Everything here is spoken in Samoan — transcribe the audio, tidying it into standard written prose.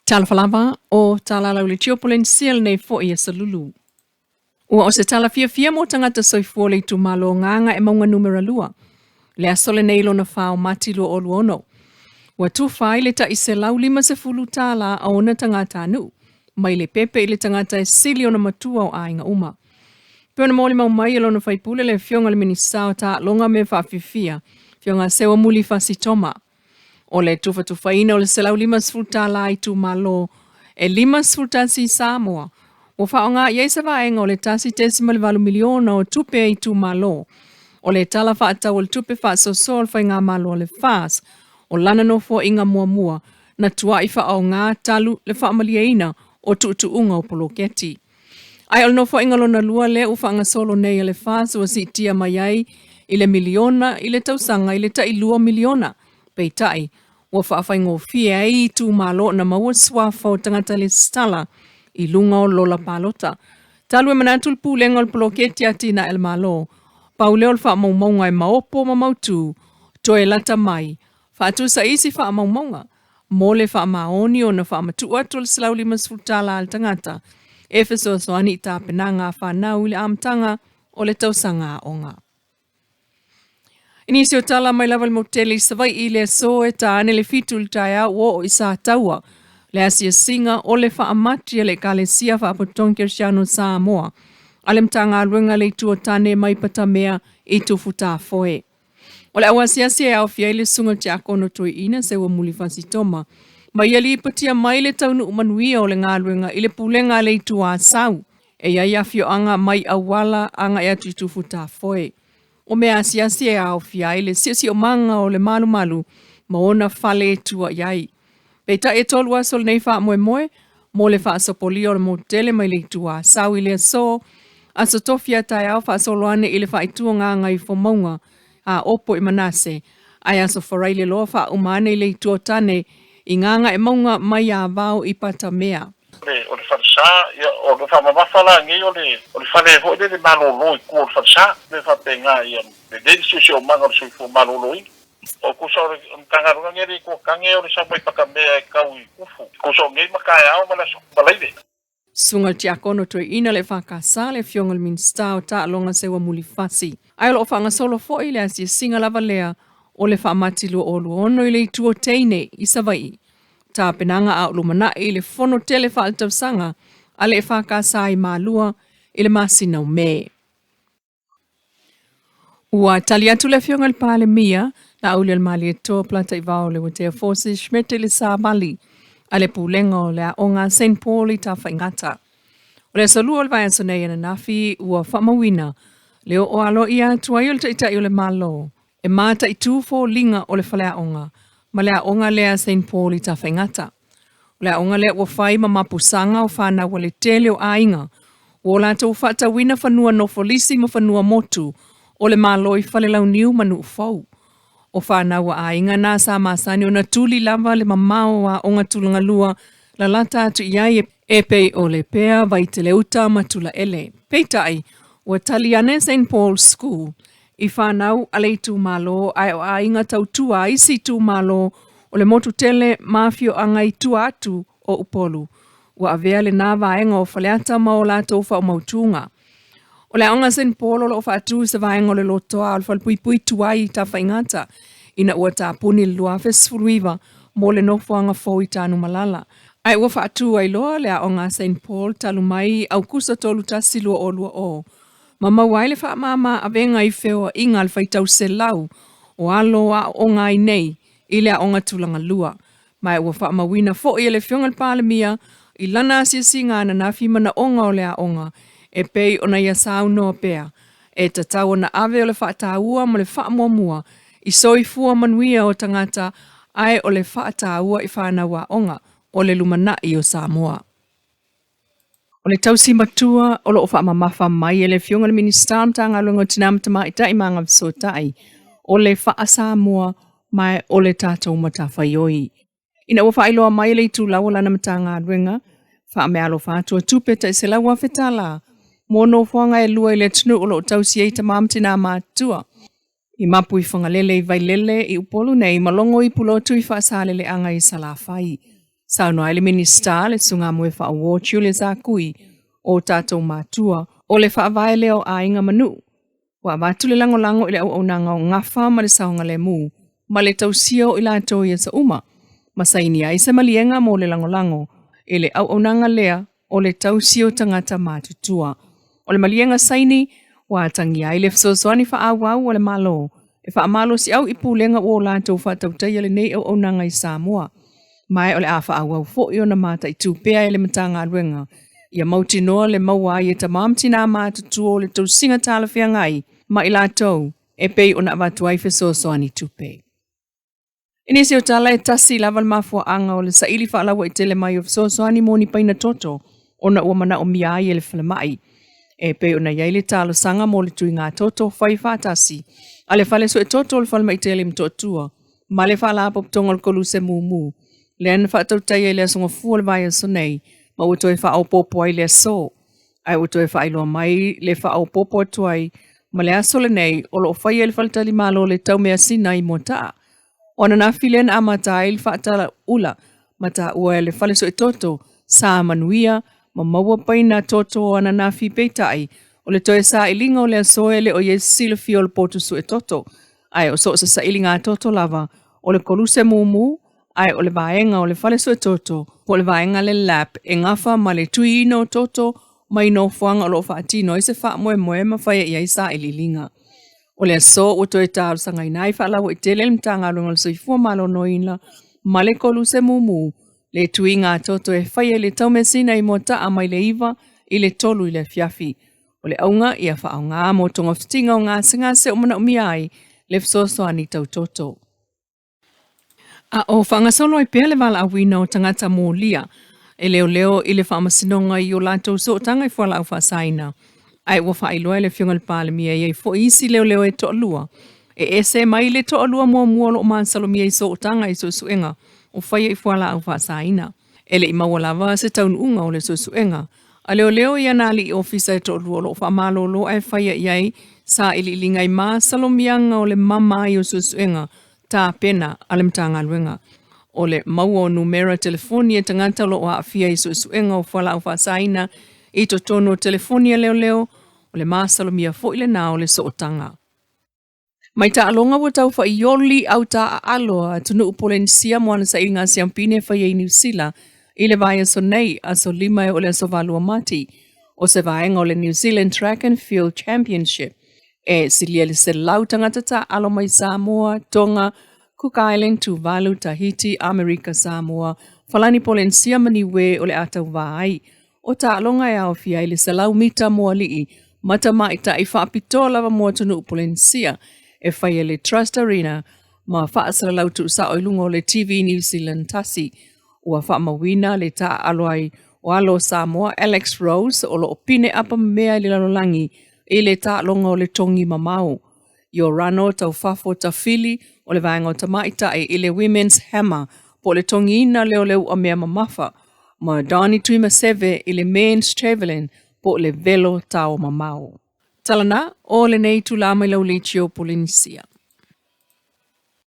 Talofa lava o Talalau le Tiopolenisia lenei foi e Salulu. Ua o se tala fiafia mo tagata soifua o le itumalo o Gagaemauga Numera 2. Le aso lenei lona 4 o Mati 2026. Ua tufa ai le tai $150 a ona tagatanuu mai le pepe i le tagata e sili ona matua o aiga uma. Pei ona molimau mai e lona faipule le afioga i le Minisita o Taaloga ma Mea Faafifia, afioga Seuamuli Fasi Toma. O le tufatufaina o le $150 i itumalo e 51 i Samoa, ua faaaoga i ai se vaega o le $1.8 miliona o tupe a itumalo o le Tala Faatatau o le Tupe Faasoasoa o le Faigamalo a le FAS o lana nofoaiga muamua na tuai faaaoga talu le faamalieina o tuutuuga o poloketi. Ae o le nofoaiga lona lua lea ua faagasolo nei a le FAS ua siitia mai ai i le miliona i le tausaga i le tai $2 miliona. Peitai, ua faafaigofie ai i itumalo ona maua suafa o tagata lesitala i luga o lola palota. Talu e manatu le Pulega o le Poloketi Atinae a le Malo, pau lea o le faamaumauga e maopo ma mautu, toe lata mai, faatusa i isi faamaumauga mo le faamaoni ona faamatuu atu o le $150 a le tagata e fesoasoani i tapenaga a fanau i le amataga o le tausaga aoga. I nisi o tala mai lava le motele i Savaii i le aso e ta ane le 7 i le taeao ua oo i Sataua le asiasiga o le faamati a le Ekalesia Faapotopotoga Kerisiano Samoa a le Matagaluega a le Itu o Tane mai Patamea i Tufutafoe. O le auasiasi e aofia ai le Susuga Tiakono Toeaina Seuamuli Fasitoma, ma ia lipotia mai le taunuu manuia o le galuega i le pulega a le Itu Asau, e i ai afioaga mai auala agai atu i Tufutafoe. O mea asiasi e aofia ai le siosiomaga o le malumalu ma ona fale e tua i ai. Peitai e 3 aso lenei faamoemoe mo le faasopolia o le motu tele mai le Itu Asau i le aso, aso tofi a taeao faasolo ane i le faaitu o Gagaifomauga a Opo i Manase, ae aso Faraile loa faauma ane i le Itu o Tane i Gagaemauga mai Avao i Patamea. O le falesa, ia, o le faamamafa la nei o le, o le fale foi lele malolo i tua o le falesa, mea faapena ia lelei le siosiomaga o le soifua maloloina. O tusa o le Matagaluega nei a le Itu o Tane o le sau mai Patamea e tau i Tufu, tusa o nei ma taeao ma le aso Faraile. Susuga i le Tiakono Toeaina le EFKS, le Afioga i le Minisita o Taaloga Seuamuli Fasi. Ae o lo o faagasolo foi le asiasiga lava lea o le Faamati 2026 i le Itu o Teine i Savaii. Tapenaga a o lumanai i le Fono tele faaletausaga a le EFKS i Malua i le masina o Me. Ua tali atu le Afioga i le Palemia, Laaulialemalietoa Polataivao Leuatea Forces Schmidt i le savali a le Pulega o le Aoga a Saint Paul i Tafaigata. O le aso Lua o le vaiaso nei ananafi ua faamauina le oo aloaia atu ai o le Taitai o le Malo e mataitu foliga o le faleaoga ma le aoga lea a Saint Paul i Tafaigata. O le aoga lea ua fai ma mapusaga o fanau a le tele o aiga ua o latou faatauina fanua nofolisi ma fanua motu o le Malo i Falelauniu ma Nuufou. O fanau a aiga na sa masani ona tuli lava le mamao o aoga tulagalua lalata atu i ai e pei o Lepea, Vaiteleuta ma Tulaele. Peitai, ua tali ane Saint Paul's School i fanau a le itumalo ae o aiga tautua a isi itumalo o le motu tele ma afioaga i tua atu o Upolu. Ua avea lena vaega o Faleata ma o latou faamautuga. O le aoga Saint Paul o lo o faatu i se vaega o le lotoa o le falepuipui tuai i Tafaigata ina ua tapuni i le 2019 mo le nofoaga fou i Tanumalala. Ae ua faatu ai loa le aoga Saint Paul talu mai Aukuso 31 2020 ma maua ai le faamama avega i feoaiga a le faitau selau o alo aooga ai nei i le aoga tulaga lua. Ma ua faamauina foi e le Afioga i le Palemia i lana asiasiga ananafi manaoga o le aoga e pei ona ia saunoa pea e tatau ona ave o le faataua ma le faamuamua i soifua manuia o tagata ae o le faataua i fanau aoga o le lumanai o Samoa. O le tausi matua o lo o faamamafa mai e le Afioga i le Minisita o le Matagaluega o Tina ma Tamaitai ma Agafesootai, o le faa-Samoa ma o le tatou matafaioi. Ina ua faailoa mai e le itulau o lana Matagaluega, faameaalofa atu a tupe tai $100,000 mo nofoaga e lua i le atunuu o lo o tausi ai tama ma tina matutua. I mapu i Fagalele i Vailele i Upolu nei ma logo i Pulotu i Faasaleleaga i Salafai. Saunoa ai le Minisita le Susuga Moefaauo Julius Ah Kui, o tatou matua, o le faavae lea o aiga ma nuu. Ua avatu le lagolago i le auaunaga o gafa ma le saogalemu ma le tausia o i latou i aso uma, ma saini ai se maliega mo le lagolago i le auaunaga lea o le tausi o tagata matutua. O le maliega saini ua atagia ai le fesoasoani faaauau a le Malo e faamalosiau i pulega ua o latou faatautaia lenei auaunaga i Samoa, ma o le a faaauau foi ona mataitu pea e le Matagaluega ia mautinoa le maua ai e tama ma tinā matutua o le tausiga talafeagai ma i latou e pei ona avatu ai fesoasoani tupe. I nisi o tala e tasi lava le mafuaaga o le saili faalauaitele mai o fesoasoani mo ni paina toto ona ua manaomia ai e le falemai. E pei ona i ai le talosaga mo le tuiga toto fai faatasi a le fale suetoto o le falemai tele i Motootua ma le Faalapotopotoga o le Koluse Mumu, lea na faatautaia i le Aso Gafua o le vaiaso nei, ma ua toe faaopoopo ai le aso. Ae ua toe faailoa mai le faaopoopo atu ai ma le aso lenei o lo o faia i le faletalimalo o le Taumeasina i Moataa. O ananafi lea na amata ai le faatalaula ma taua e le fale suetoto sa manuia ma maua paina toto o ananafi peitai o le toe sailiga o le aso e le o i ai se silafia o le potu suetoto ae o so o se sailiga toto lava o le koluse mumu ae o le vaega o le fale suetoto po o le vaega le lab e gafa ma le tuiina o toto mai nofoaga o lo o faatino ai se faamoemoe ma faia i ai sailiiliga. O le aso ua toe talosagaina ai faalauaitele le Matagaluega o le Soifua Maloloina ma le Koluse Mumu le tuiga toto e faia i le Taumeasina i Moataa mai le 9 i le 3 i le afiafi. O le auga ia faaaoga mo togafitiga o gasegase o manaomia ai le fesoasoani tau toto. A o faagasolo ai pea le valaauina o tagata molia e leoleo i le faamasinoga i o latou sootaga i fualaau faasaina, ae ua faailoa e le Afioga i le Palemia e i ai foi isi leoleo e toalua e ese mai le toalua muamua o lo o masalomia i sootaga i suesuega o faia i fualaau faasaina. E le i maua lava se taunuuga o le suesuega a leoleo i ana alii ofisa e toalua o lo o faamalolo ae faia i ai sailiiliga i masalomiaga o le mama ai o suesuega tapena a le Matagaluega. O le maua o numera telefoni e tagata o lo o aafia i suesuega o fualaau faasaina i totonu o telefoni a leoleo, o le masalomia foi lena o le sootaga. Mai taaloga ua tau faaioli au taaalo a atunuu Polenisia mo ana sailiga siampine e faia i Niu Sila i le vaiaso nei, aso 5 e oo i le aso 8 o Mati, o se vaega o le New Zealand Track and Field Championship. E silia i le 100 tagata taaalo mai Samoa, Tonga, Cook Island, Tuvalu, Tahiti, Amerika Samoa, Falani Polenisia ma Niue o le a tauvā ai. O taaloga e aofia ai le 100 mita mo alii ma tamaitai faapitoa lava mo atunuu Polenisia e faia i le Trust Arena ma faasalalau tuusao i luga o le TV New Zealand 1. Ua faamauina le taaalo ai o alo o Samoa Alex Rose o lo o pine apa mea i le lalolagi i le taaloga o le togi mamao. Iorano Taufafo Tafili o le vaega o tamaitai i le Women's Hammer po o le togiina lea o le uamea mamafa, ma Donny Tuimaseve i le Men's Javelin po o le velo tao mamao. Talana, o lenei itulā mai lau leitio Polenisia.